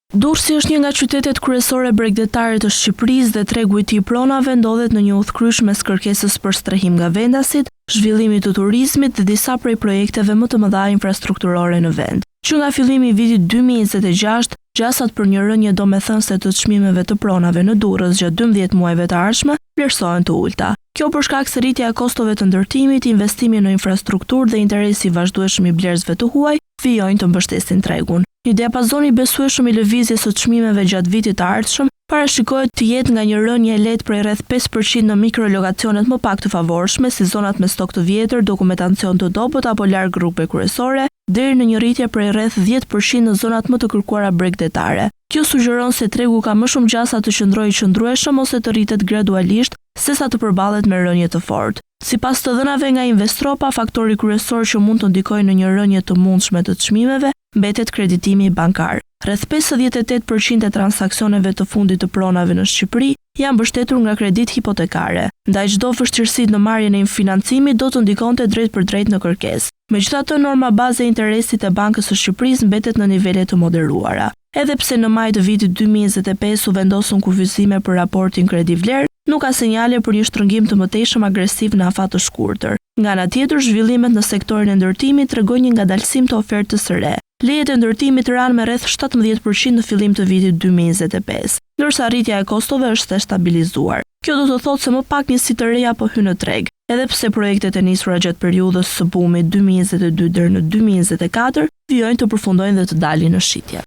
Durrësi është një nga qytetet kryesore bregdetare të Shqipërisë dhe tregu i tij i pronave ndodhet në një udhëkryq mes kërkesës për strehim nga vendasit, zhvillimit të turizmit dhe disa prej projekteve më të mëdha infrastrukturore në vend. Që nga fillimi i vitit 2026, gjasat për një rënie domethënëse të çmimeve të pronave në Durrës gjatë 12 muajve të ardhshme vlerësohen të ulëta. Kjo për shkak se rritja e kostove të ndërtimit, investimi në infrastrukturë dhe interesi i vazhdueshëm i blerësve të huaj vijojnë të mbështesin tregun. Një diapazon i besueshëm i lëvizjes së çmimeve gjatë vitit të ardhshëm parashikohet të jetë nga një rënie e lehtë prej rreth 5% në mikrolokacionet më pak të favorshme, si zonat me stok të vjetër, dokumentacion të dobët apo larg rrugëve kryesore, deri në një rritje prej rreth 10% në zonat më të kërkuara bregdetare. Kjo sugjeron se tregu ka më shumë gjasa të qëndrojë i qëndrueshëm ose të rritet gradualisht sesa të përballet me rënie të fortë. Sipas të dhënave nga Investropa, faktori kryesor që mund të ndikojë në një rënie të mundshme të çmimeve mbetet kreditimi bankar. Rreth 58% e transaksioneve të fundit të pronave në Shqipëri janë mbështetur nga kreditë hipotekare, ndaj çdo vështirësi në marrjen e financimit do të ndikonte drejtpërdrejt në kërkesë. Megjithatë, norma bazë e interesit e Bankës së Shqipërisë mbetet në nivele të moderuara. Edhe pse në maj të vitit 2025 u vendosën kufizime për raportin kredi-vlerë, nuk ka sinjale për një shtrëngim të mëtejshëm agresiv në afat të shkurtër. Nga ana tjetër, zhvillimet në sektorin e ndërtimit tregojnë një ngadalësim të ofertës së re. Lejet e ndërtimit ranë me rreth 17% në fillim të vitit 2025, ndërsa rritja e kostove është e stabilizuar. Kjo do të thotë se më pak njësi të reja po hynë në treg, edhe pse projektet e nisura gjatë periudhës së bumit 2022 deri në 2024 vijojnë të përfundojnë dhe të dalin në shitje.